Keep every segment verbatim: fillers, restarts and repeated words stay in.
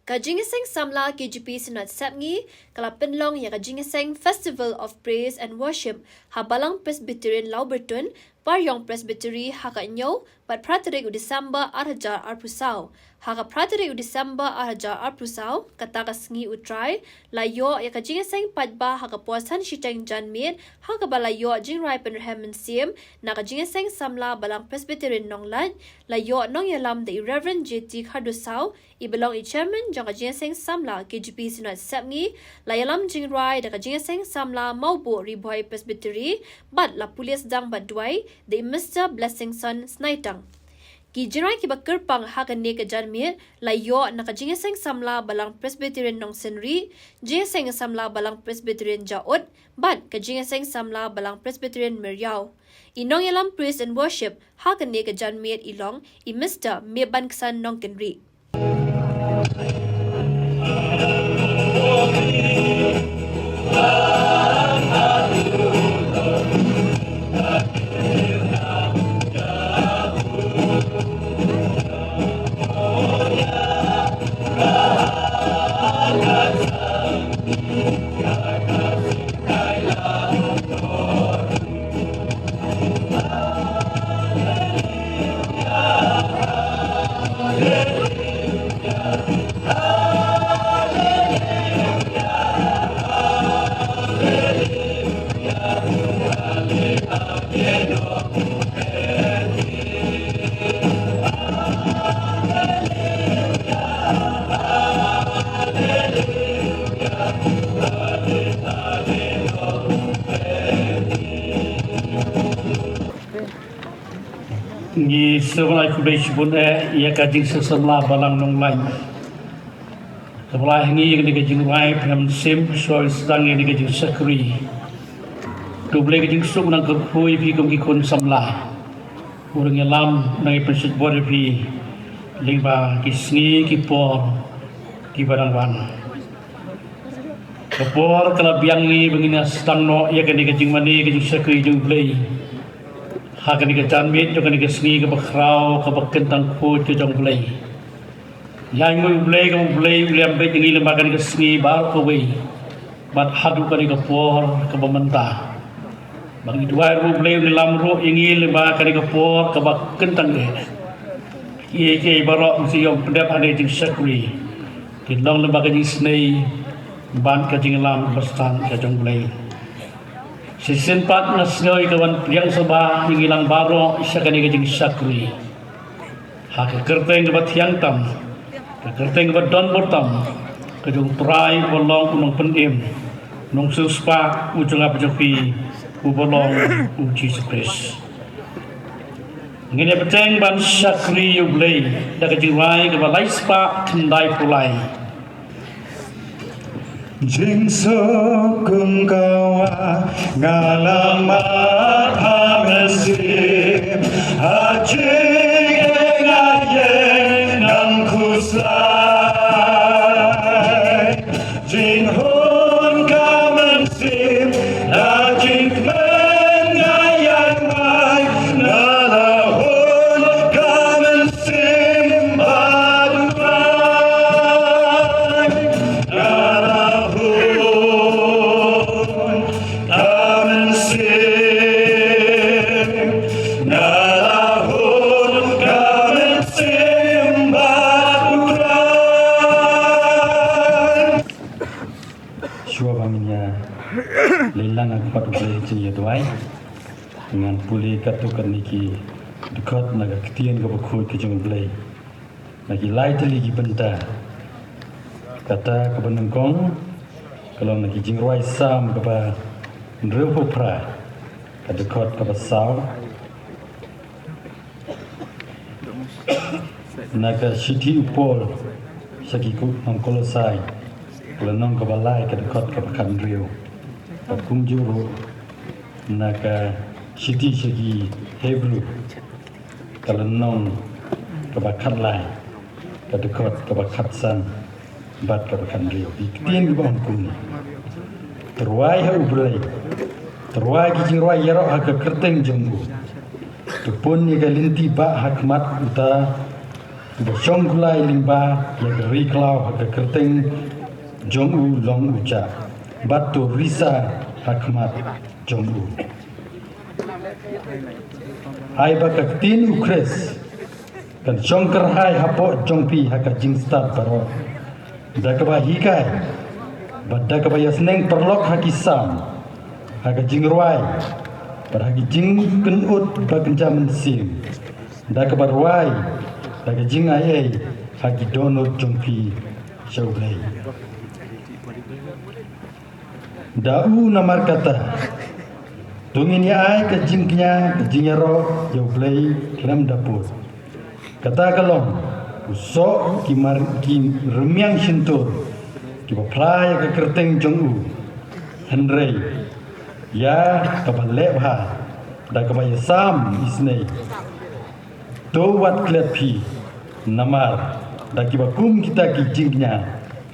Ka Jingïaseng Samla K J P Synod Sepngi ka la pynlong ïa ka Jingïaseng Festival of Praise and Worship ha Balang Presbyterian Lauberton, Pariong Presbytery ha ka hynñiew bad phra tarik u December ar hajar arphew saw. Ha ka phra tarik u December ar hajar arphew saw, kata ka sngi U Trai, la ïoh ïa ka jingïaseng paidbah ha ka por san shiteng janmiet, ha kaba la ïoh jingrwai pynrhem mynsiem na ka Jingïaseng Samla Balang Presbyterian Nonglait, la ïoh nongïalam da i Reverend J T Khardusaw, i ba long i Chairman jong ka Jingïaseng Samla K J P Synod Sepngi, la ïalam jingrwai da ka Jingïaseng Samla Mawbuh Ri Bhoi Presbytery, bad la pule sdang bad duwai da i Mister Blessingson Snaitang. Ki jingrwai kiba kyrpang ha kane ka janmiet la ïoh na ka Jingïaseng Samla Balang Presbyterian Nongsynrieh, Jingïaseng Samla Balang Presbyterian Jaud, bad ka Jingïaseng Samla Balang Presbyterian Meriaw. I nongïalam Praise and Worship ha kane ka janmiet i long i Mister Mebanksan Nongkynrih. Ngi sngewbha ai khublei shibun eh ïa ka Jingïaseng Samla Balang Nonglait, kaba la ai ha ngi ïa kane ka jingrwai pynrhem mynsiem shuwa sdang ïa kane ka jingshakri. To U Blei ka jingsuk nang kyrkhu ïa phi kum ki khun samla. U nang ïalam, u nang ïa pynshitbor ïa phi lyngba ki sngi ki por kiba dang wan. Ka por ka la biang ïa ngi ba ngin ïa sdang noh ïa kane ka jingmane, ka jingshakri jong U Blei ha kane ka janmiet jong kane ka sngi kaba khraw, kaba kyntang khuid ka jong U Blei. Ïa ngi U Blei, kaba U Blei u lem beit ïa ngi lyngba kane ka sngi baroh kawei bad haduh kane ka por kaba mynta. Ba ngi duwai ruh U Blei un ïalam ruh ïa ngi lyngba kane ka por kaba kyntang eh. Kiei kiei baroh ngi shu ïoh pyndep ha kane ka jingshakri kin long lyngba ka jingisynei bad ka jingïalam bastan ka jong U Blei. Shisien pat nga sngew ïa ka ban pdiang sngewbha ïa ngi lang baroh sha kane ka jingshakri. Ha ka kyrteng kaba thiang tam, ka kyrteng kaba donbor tam, ka jong U Trai uba long u Nongpynim, Nongsiewspah u jong nga bad jong phi, uba long U Jisu Khrist. Ngin ïa bteng ban shakri ïa U Blei da ka jingrwai kaba lai spah khyndai phew lai. Jingsuk kum ka wah nga la mad ha mynsiem, ha jingïeng nga ïeng nang khuslai. Jinghun ka mynsiem, na jingkmen nga ïeng wai, na la hun ka mynsiem bad U Trai. Na la hun ka mynsiem, na la hun ka mynsiem bad U Trai. Shuwa ba ngin ïa leit lang ha khmat U Blei jingïaduwai, ngan pule katto katne ki dkhot na ka ktien kaba khuid ka jong U Blei. Na ki lai tylli ki bynta. Kata kaba nyngkong ka long na ki jingrwai Salm kaba hynriewphew phra, ka dkhot kaba saw. Na ka shithi u Paul sha ki nong Kolosai, ka lynnong kaba lai, ka dkhot kaba khathynriew. Bad kumjuh ruh na ka shithi sha ki Hebru, ka lynnong kaba khatlai, ka dkhot kaba khatsan bad kaba khathynriew. Ki ktien kiba ong kumne: To rwai ha U Blei, to rwai ki jingrwai ïaroh ha ka kyrteng jong u, to pun ïa ka lynti bah ha khmat uta Ba shong kulai lyngba ïa ka ri khlaw ha ka kyrteng jong u long u jah, bad to risa ha khmat jong u. Ai ba ka ktien u Khrist kan shong kyrhai hapoh jong phi ha ka jingstad baroh, da kaba hikai bad da kaba ïasneng paralok ha ki salm, ha ka jingrwai bad ha ki jingkynnoh ba kynja mynsiem, da kaba rwai da ka jingai ei ha ki dohnud jong phi sha U Blei. Da u namar kata, to ngin ïa ai ka jingkñia, ka jingïaroh ïa U Blei khlem da pud. Kata ka long u soh ki mar, ki rmiang shyntur kiba phla ïa ka kyrteng jong u. Hynrei ïa kaba leh bha da kaba ïasam isynei, to wat klet phi, namar da kiba kum kita ki jingkñia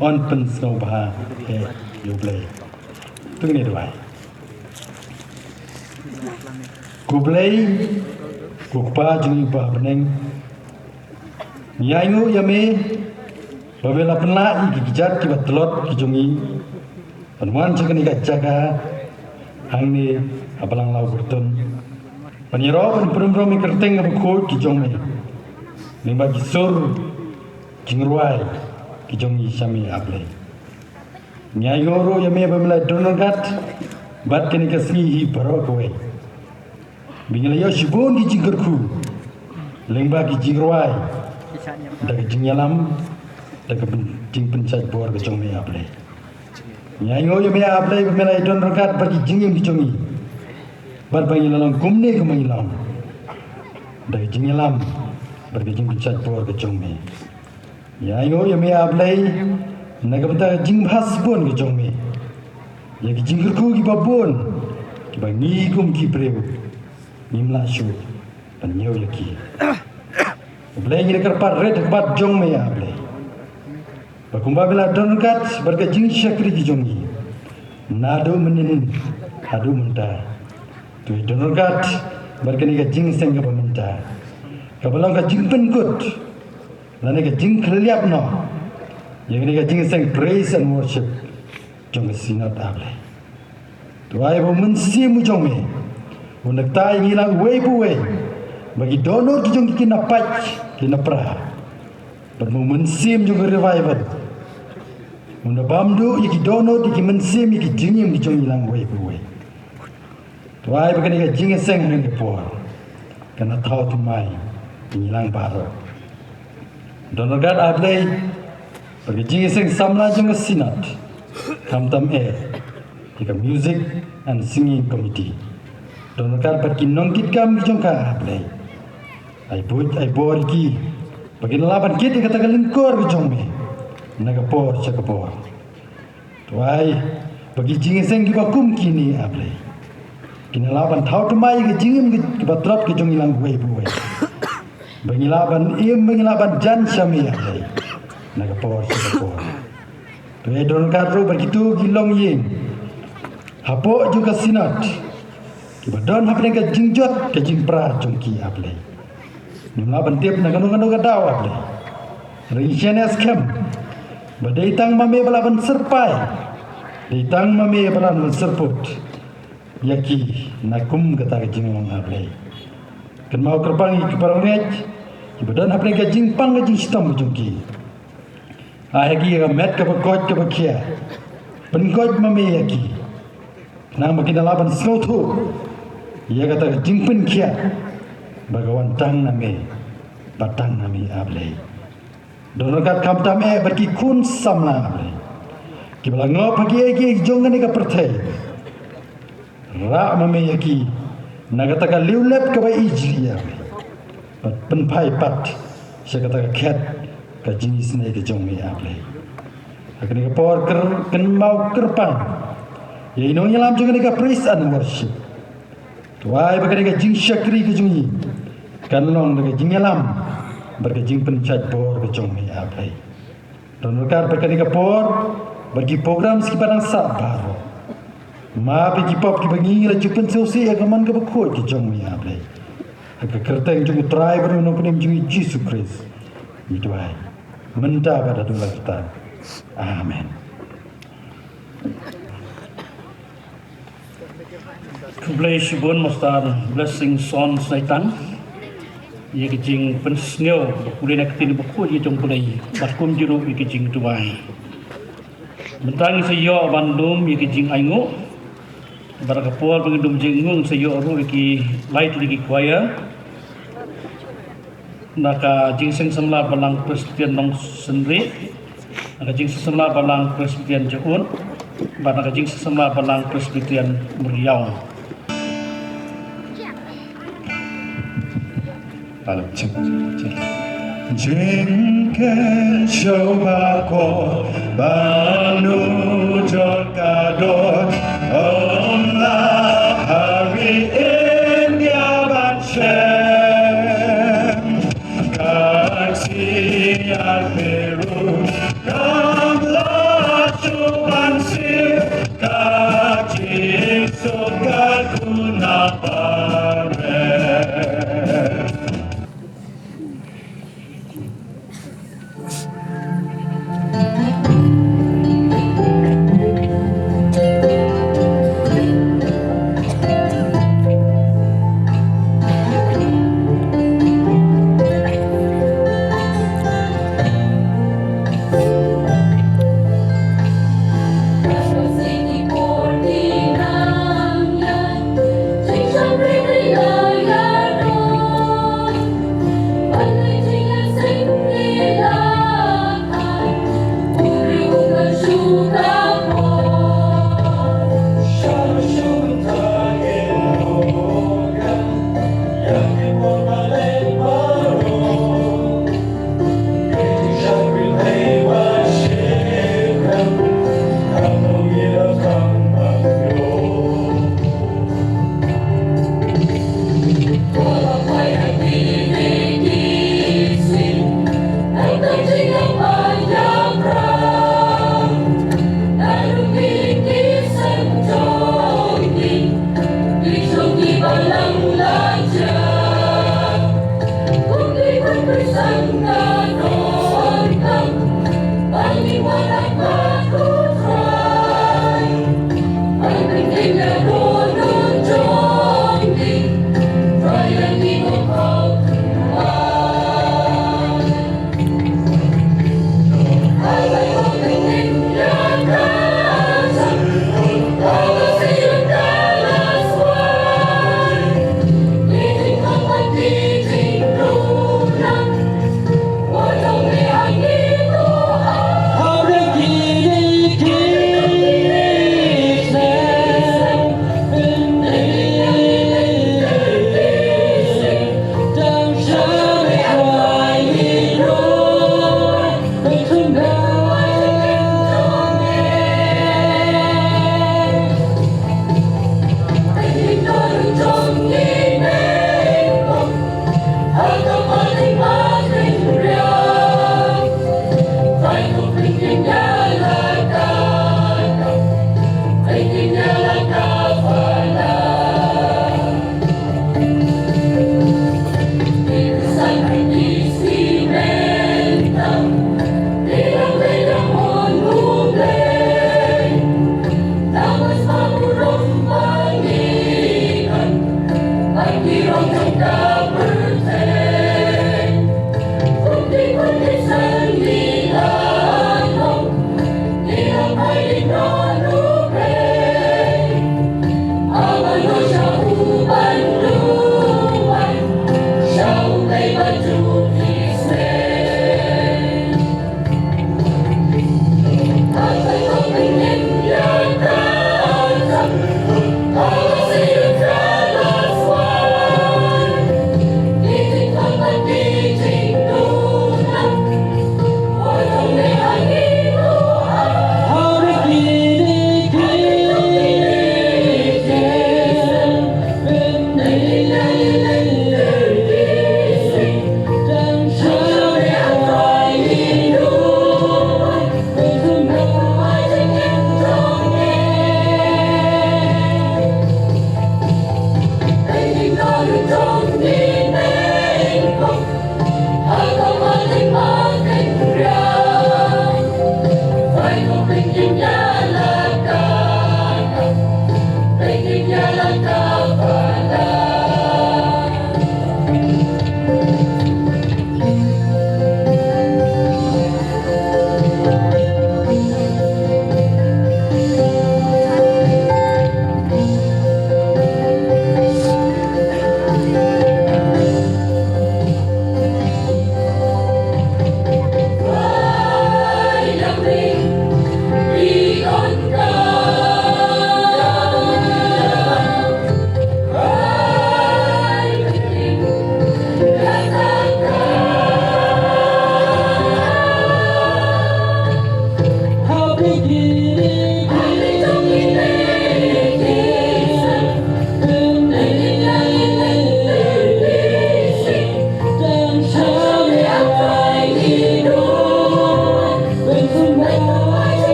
yn pynsngewbha eh ïa U Blei. To ngin ïa duwai. Ko Blei, ko Kpa jong ngi ba ha bneng, ngi ainguh ïa me ba me la pynlah ïa ki kjat kiba tlot ki jong ngi ban wan sha kane ka jaka hangne ha Balang Lawbyrtun, ban ïaroh ban pynrem ïa ka kyrteng kaba khuid ki jong me lyngba ki sur jingrwai ki jong ngi sha me, A Blei. Ngi ainguh ruh ïa me ba me la don ryngkat bad kane ka sngi hi baroh kawei, ba ngi la ïoh shibun ki jingkyrkhu lyngba ki jingrwai, da ka jingïalam, da ka pyn-, jingpynshait bor ka jong me, A Blei. Ngi ainguh ïa me, A Blei, ba me la ïa don ryngkat bad ki jingim ki jong ngi, bad ba ngi la long kumne kumba ngi long, da ka jingïalam bad ka jingpynshait bor ka jong me. Ngi ainguh ïa me, A Blei, na ka bynta ka jingbha shibun ka jong me ïa ki jingkyrkhu kiba bun kiba ngi kum ki briew ngim lah shuh ban ñiew ïa ki. A Blei, ngi la kyrpad rit ha khmat jong me, A Blei, ba kumba me la don ryngkat bad ka jingshakri ki jong ngi naduh mynhynnin haduh mynta, to don ryngkat bad kane ka jingïaseng kaba mynta, kaba long ka jingpynkut lane ka jingkhylliap noh ïa kane ka jingïaseng praise and worship jong ka Synod, A Blei. To ai ba u Mynsiem u jong me un da ktai ïa ngi lang uwei pa uwei, ba ki dohnud ki jong ngi kin da pait, kin da pra, bad ba u Mynsiem jong ka revival un da bam duh ïa ki dohnud, ïa ki mynsiem, ïa ki jingim ki jong ngi lang uwei pa uwei. To ai ba kane ka jingïaseng ha kane ka por kan da thaw thymmai ïa ngi lang baroh. Don ryngkat, A Blei, bad ka jingïaseng samla jong ka Synod, khamtam eh ïa ka Music and Singing Committee. Don ryngkat bad ki nongkitkam ki jong ka, A Blei. Ai buit ai bor ïa ki ba kin lah ban kit ïa kata ka lyngkor ka jong me na ka por sha ka por. To ai ba ki jingïaseng kiba kum kine, A Blei, kin lah ban thaw thymmai ïa ka jingim kiba tlot ka jong ngi lang uwei pa uwei, ba ngi lah ban im, ba ngi lah ban jan sha me, A Blei, na ka por sha ka por. To ai don ryngkat ruh bad kito ki longïing hapoh jong ka Synod kiba don hapdeng ka jingjot ka jingpra jong ki, A Blei. Ngim lah ban tip na kano kano ka daw, A Blei. Hynrei ngi shaniah skhem ba dei tang ma me ba lah ban syrpai, dei tang ma me ba lah ban syrput ïa ki na kum kata ka jinglong, A Blei. Kynmaw kyrpang ïa ki paralok kiba don hapdeng ka jingpang ka jingshitom ka jong ki. Ai ha ki ïa ka met kaba koit kaba khia. Pynkoit ma me ïa ki, khnang ba kin da lah ban sngewthuh ïa kata ka jingpynkhiah ba ka wan tang na me, ba tang na me, A Blei. Don ryngkat khamtam eh bad ki khun samla, A Blei, kiba la ngop ha kiei kiei jong kane ka pyrthei. Rah ma me ïa ki na kata ka liulep kaba ijli, A Blei, bad pynphai pat sha kata ka khet ka jingisynei ka jong me, A Blei. Ha kane ka por kyr-, kynmaw kyrpang ïa i nongïalam jong kane ka praise and worship. To ai ba kane ka jingshakri ka jong i kan long da ka jingïalam bad ka jingpynshait bor ka jong me, A Blei. Don ryngkat bad kane ka por bad ki programs kiba dang sah baroh. Map ïa ki pop kiba ngi la ju pynsngewsih ïa ka mon kaba khuid ka jong me, A Blei. Ha ka kyrteng jong u Trai bad u Nongpynim jong ngi Jisu Khrist, Ngi duwai mynta bad haduh la katta. Amen. Khublei shibun Master Blessing Son Saitang ïa ka jingpynsngew ba pule na ka ktien bakhuid ka jong U Blei bad kumjuh ruh ïa ka jingduwai. Mynta ngi sa ïoh ban lum ïa ka jingainguh. Bad ka por ba ngin lum jingainguh ngi sa ïoh ruh ïa ki lai tylli ki choir. Na ka jingseng samla Balang Presbyterian Nongsynriah, na ka jingseng samla Balang Presbyterian Jaud, bad na ka jingseng samla Balang Presbyterian Meriaw. Jingkynshew ba kor ba nujor ka dor, ym lah ha ri India ban shem. Ka ktien Meru kam lah shuh ban siew, ka jingsuk ka kuna barit.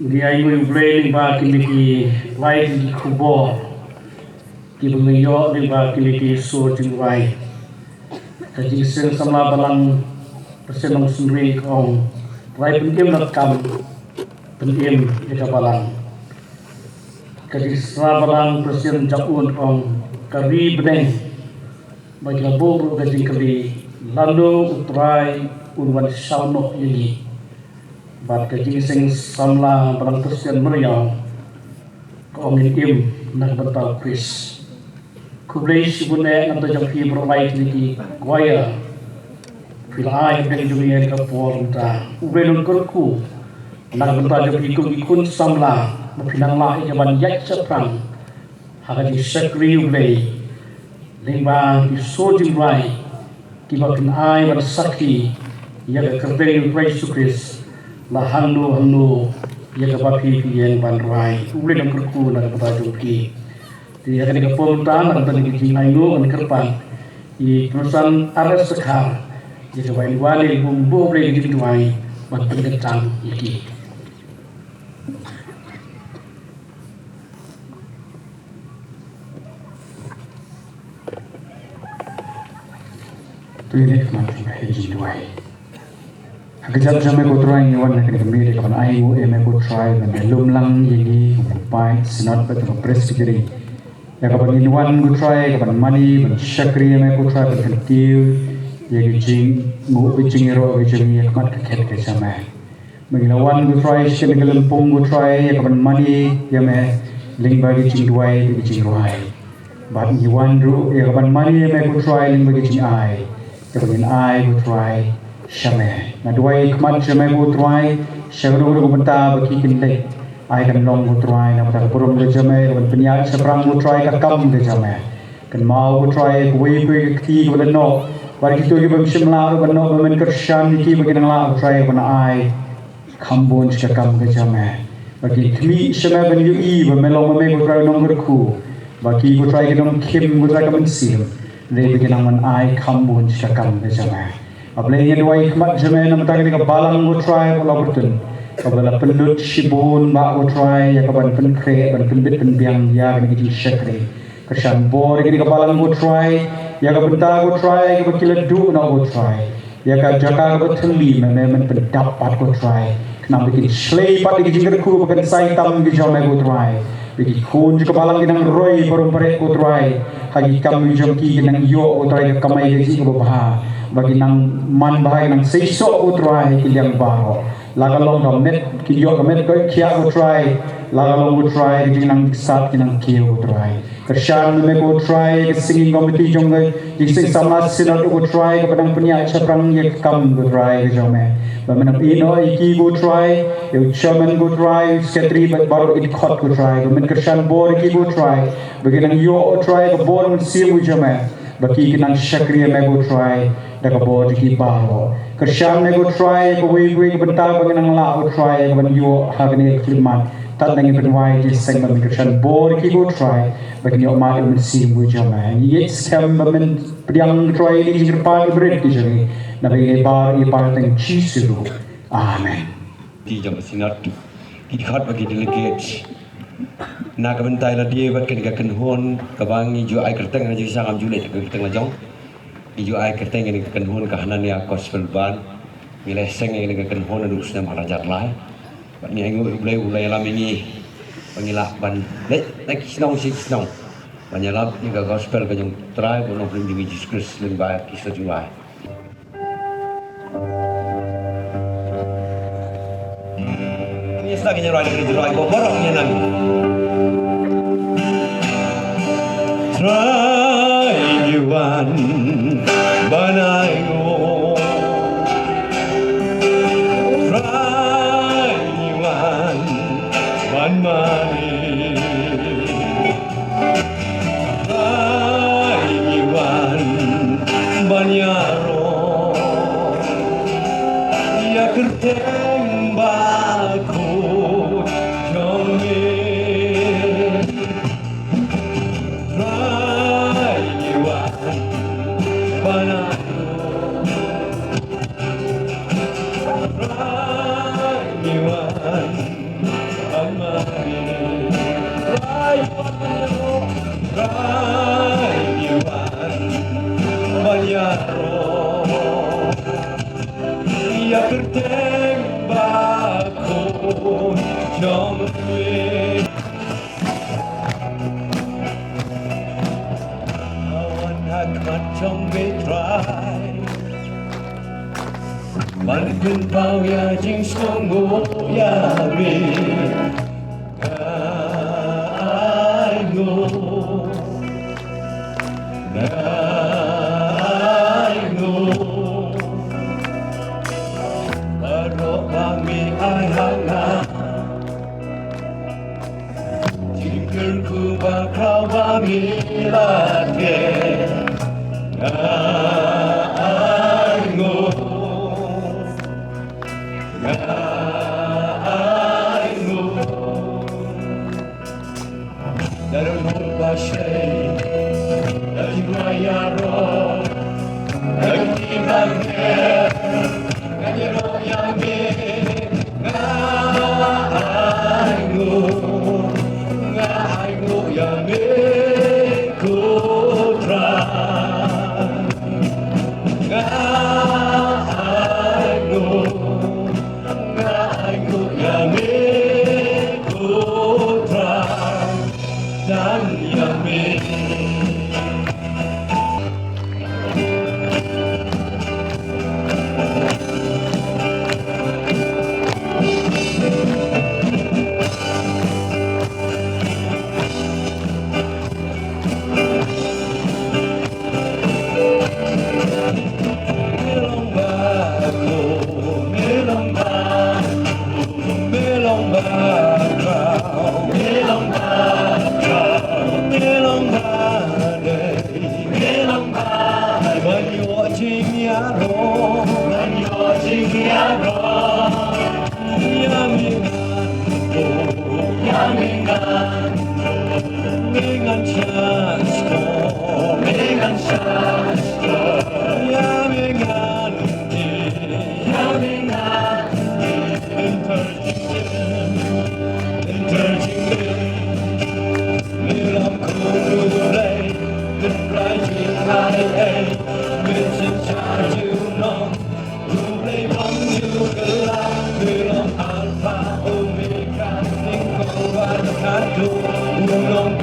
Ngi ai nguh ïa U Blei lyngba kine ki lai tylli ki khubor kiba ngi ïoh lyngba kine ki sur jingrwai. Ka Jingseng Samla Balang President Nongsynrih ka ong, Trai pynim na ka kam, pynim ïa ka Balang. Ka Jingseng Samla Balang President Jaun ka ong, ka ri bneng ba ki la buh ruh ka jingkylli, lano U Trai un wan shaw noh ïa ngi. Bad ka Jingseng Samla Balang President Meriaw ka ong, ngin im na ka bynta U Khrist. Khublei shibun eh na ka bynta jong phi baroh lai tylli ki choir. Phi la ai ha pdeng jong ngi ïa ka por mynta. U Blei un kyrkhu na ka bynta jong phi kum ki khun samla ba phi nang lah ïa ka ban ïaid shaphrang ha ka jingshakri U Blei lyngba ki sur jingrwai kiba phin ai ban sakhi ïa ka kyrteng U Trai Jisu Khrist la hangno hangno ïa kaba phi phi ïeng ban rwai. U Blei un kyrkhu na ka bynta jong phi. Te ha kane ka por mynta na ka bynta ki jingainguh ngan kyrpad ïa i Kynsan R S Dkhar ïa kaba in wan ïa ka bynta U Blei ka jingduwai ban pynkyntang ïa ki. To ïa leit khmat jong ka jingduwai. Ha ka jingduwai jong me ko Trai ngi wan ha kane ka miet ïa ka ban ainguh ïa me ko Trai ba me lum lang ïa ngi kum u paid Synod bad ka Presbytery. Ïa ka ban ngin wan ko Trai ïa ka ban mane ban shakri ïa me ko Trai ban kyntiew ïa ka jingnguh ka jingïaroh ka jong ngi ïa ka mat ka khet ka jong me. Ba ngi la wan ko Trai sha kane ka lympung ko Trai ïa ka ban mane ïa me lyngba ki jingduwai ki jingrwai. Bad ngi wan ruh ïa ka ban mane ïa me ko Trai lyngba ki jingai. Ïa ka ban ngin ai ko Trai sha me. Nga duwai khmat sha me ko Trai sha kano kano ka bynta ba ki kin leit. Ai kan long ko Trai na ka bynta ka burom ka jong me, ka ban pynïaid shaphrang ko Trai ka kam ka jong me. Kynmaw ko Trai kawei kawei ka kti kaba la noh. Bad kito kiba ym shym lah ruh ban noh ba men kyrshan ïa ki ba kin nang lah ko Trai ban ai kham bun sha ka kam ka jong me. Ba kin khmih sha me ban ïohi ba me long ma me ko Trai u nongkyrkhu. Ba ki ko Trai ki nongkhim ko Trai ka mynsiem. Dei ba kin nang ban ai kham bun sha ka kam ka jong me. A Blei ngi duwai khmat jong me na ka bynta kane ka balang ko Trai ba la pyrtun. Kaba la pynlut shibun ba ko Trai ïa ka ban pynkhreh ban pynbit pynbiang ïa kane ka jingshakri. Kyrshan bor ïa kane ka balang ko Trai ïa ka bynta ko Trai kaba ki la duh noh ko Trai. Ïa ka jaka kaba thylli me men pyndap pat ko Trai. Khnang ba kin shlei pat ïa ka jingkyrkhu ba kan sai tam ki jong me ko Trai. Ba ki khun jong ka balang kin nang roi barum bareh ko Trai. Ha ki kam ki jong ki kin nang ïoh ko Trai ka kamai kajih kaba bha. Ba kin nang man bha kin nang seisoh ko Trai ki liang baroh. La ka long ka met kin ïoh ka met ka khiah ko Trai. La ka long ko Trai ka jingnang sat kin nang kiew ko Trai. Kyrshan me ko Trai ka singing committee jong ka Jingseng Samla Synod ko Trai kaba dang pynïaid shaphrang ïa ka kam ko Trai ka jong me. Ba men ïehnoh ïa ki ko Trai, ïa u chairman ko Trai, u secretary bad baroh ki dkhot ko Trai. Ba men kyrshan bor ïa ki ko Trai. Ba kin nang ïoh ko Trai ka bor mynsiem jong me. Ba ki kin nang shakri ïa me ko Trai da ka bor jong ki baroh. Kyrshan me ko Trai ïa kawei kawei ka bynta ba kin nang lah ko Trai ïa ka ban ïoh ha kane ka khyllipmat. Tad nang ïa pynwai jingïaseng ba men kyrshan bor ïa ki ko Trai. Ba kin ïoh mad ïa u mynsiem jong me. Ngi ïeit skhem ba men pdiang ko Trai ïa ki jingkyrpad ki barit ki jong ngi. Naba ïa kane baroh ngi pan ha ka kyrteng Jisu. Amen. Ki jong ka Synod, ki dkhot bad ki delegates. Na ka bynta lade bad kane ka kynhun kaba ngi ju ai kyrteng ha jingshisha, ngam ju leh ka kyrteng la jong. Ngi ju ai kyrteng ïa kane ka kynhun ka Hanania Gospel Band. Ngi la ïaseng ïa kane ka kynhun naduh u snem ar hajar lai. Bad ngi ainguh ïa U Blei, U Blei u ïalam ïa ngi ba ngi lah ban leit na ki shnong sha ki shnong ban ïalap ïa ka gospel ka jong U Trai bad U Nongpynim jong ngi Jisu Khrist lyngba ki shnong jong U Blei. Ngi sa ka jingrwai, ka jingrwai ba baroh ngi nang. Trai ngi wan ban ainguh. Trai ngi wan ban mane. Trai ngi wan ban ïaroh ïa ka kyrteng bakhuid jong me. Trai ngi wan ban ïaroh. Trai ngi wan ban mane. Trai ngi wan, Trai ngi wan ban ïaroh ïa ka kyrteng bakhuid jong me. Nga wan ha khmat jong me Trai ban pynpaw ïa jingsngewnguh ïa me. Nga ainguh, nga ainguh baroh ba me ai ha nga. Jingkyrkhu bakhraw ba me la theh, nga ainguh, nga ainguh. Da ruh ba shai, da jingrwai ïaroh, da ki bangeh, da ïaroh ïa me. Nga ainguh, nga ainguh ïa me ko Trai. Nga ainguh, nga ainguh ïa me ko Trai. Dan ïa me. Me long ba khun, me long ba khun, me long ba khraw, me long ba khraw, me long ba dei, me long ba dei. Ban ïoh jingïaroh, ban ïoh jingïaroh. Ïa me ngan, ïa me ngan, me ngan shah stor, me ngan shah stor. Ïa me ngan, ïa me ngan, lynter jingim, lynter jingim. Me long khun U Blei, me long khun U Blei, me long khun U Blei. U Blei bym ju kylla, u long Alpha Omega, nyngkong bad khatduh, u long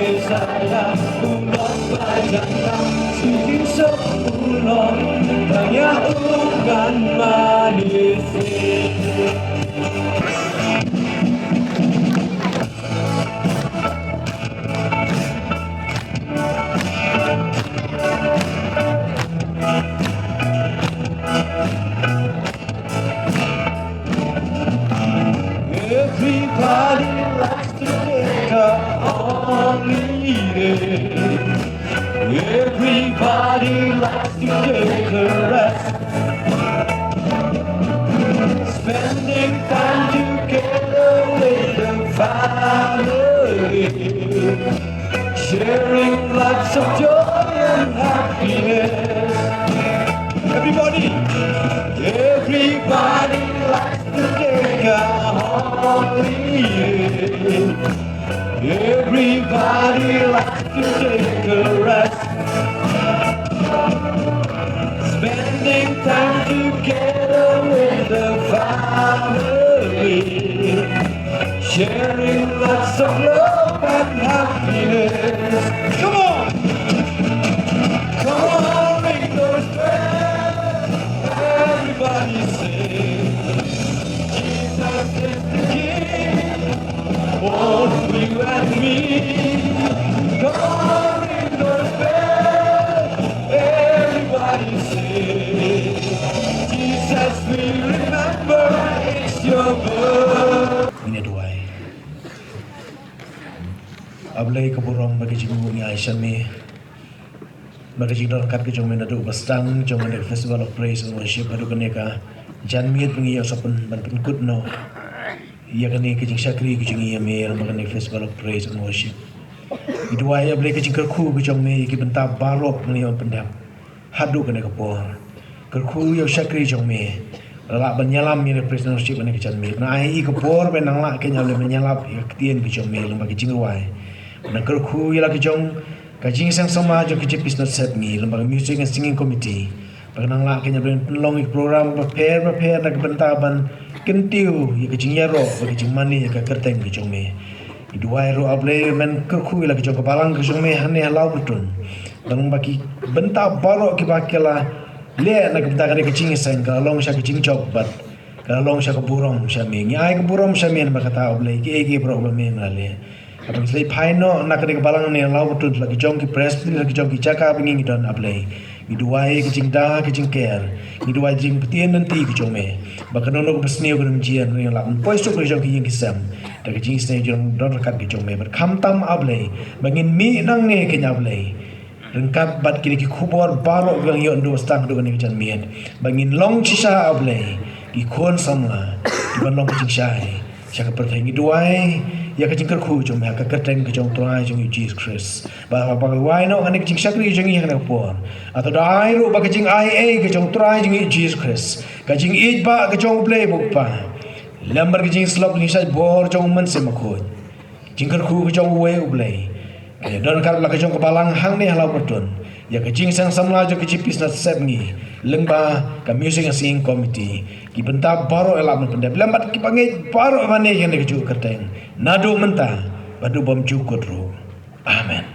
Messiah, u long ba jam tam, shi jingsuk u long, tang ïa u kan mane shisha. Everybody likes to take a rest. Spending time together with the family. Sharing lots of joy and happiness. Everybody, everybody likes to take a holiday. Everybody likes to take a rest. Spending time together with the family. Sharing lots of love and happiness. Come on! Come on, ring those bells. Everybody sing. Jesus is the King. Both you and me. Come on, ring those bells. Everybody sing. Jesus, we remember it's your birth. Ngin ïa duwai. A Blei ka burom bad ka jingmut ngi ai sha me. Bad ka jingdon ryngkat ka jong me naduh ba sdang jong kane ka Festival of Praise and Worship haduh kane ka janmiet ba ngi ïoh sa pyn ban pynkut noh ïa kane ka jingshakri ka jong ngi ïa me lyngba kane ka Festival of Praise and Worship. Ngi duwai A Blei ka jingkyrkhu ka jong me ïa ki bynta baroh ba ngi ïoh pyndep haduh kane ka por. Kyrkhu ïa u shakri jong me. Lah ban ïalam ïa ka Praise and Worship kane ka janmiet. Ban ai ïa ka por ban nang lah kane ban ïalap ïa ka ktien ka jong me lyngba ka jingrwai. Ban kyrkhu ïa la ka jong ka jingseng samla jong ka J P Synod Sepngi lyngba ka Music and Singing Committee. Ban nang lah kane ban pynlong ïa ka program bapher bapher na ka bynta ban kyntiew ïa ka jingïaroh bad ka jingmane ïa ka kyrteng ka jong me. Ngi duwai ruh A Blei men kyrkhu ïa la ka jong ka balang ka jong me hangne ha Lawbutun. Ba long ba ki bynta baroh kiba ki la leh na ka bynta kane ka jingïaseng ka la long sha ka jingjop bad ka la long sha ka burom sha me. Ngi ai ka burom sha me namar kata A Blei kiei kiei baroh ba me la leh. Haba ngi sa leit phai noh na kane ka balang hangne ha Lawbutun la ka jong ki Presbytery la ka jong ki jaka ba ngi ngi don A Blei. Ngi duwai ka jingda ka jingker. Ngi duwai jingpyntip nangta ka jong me. Ba kano kano kaba sniew kaba ym jia ngi lah ban poi suk ka jong ki ïing ki sem. Da ka jingsniew jong don ryngkat ka jong me bad khamtam A Blei ba ngin mih nangne kane A Blei. Ryngkat bad kine ki khubor baroh ba ngi ïoh naduh ba sdang haduh kane ka janmiet ba ngin long shisha A Blei ki khun samla kiban long ka jingshai sha ka pyrthei. Ngi duwai ïa ka jingkyrkhu jong me ha ka kyrteng ka jong U Trai jong ngi U Jisu Khrist. Ba ba ba wai noh kane ka jingshakri jong ngi ha kane ka por. Hato da ai ruh ba ka jingai ei ka jong U Trai jong ngi U Jisu Khrist, ka jingïeit ba ka jong U Blei ba U Kpa, lem bad ka jingslap jingshait bor jong U Mynsiem Bakhuid, jingkyrkhu ka jong uwei U Blei, ka don ryngkat la ka jong ka balang hangne ha Lawbutun, ïa ka jingseng samla jong ka J P Synod Sepngi lyngba ka Music and Singing Committee, ki bynta baroh ïa la ban pyndep lem bad ki bangeit baroh ba ne ïa kane ka jong ka kyrteng naduh mynta bad haduh bymjukut ruh. Amen.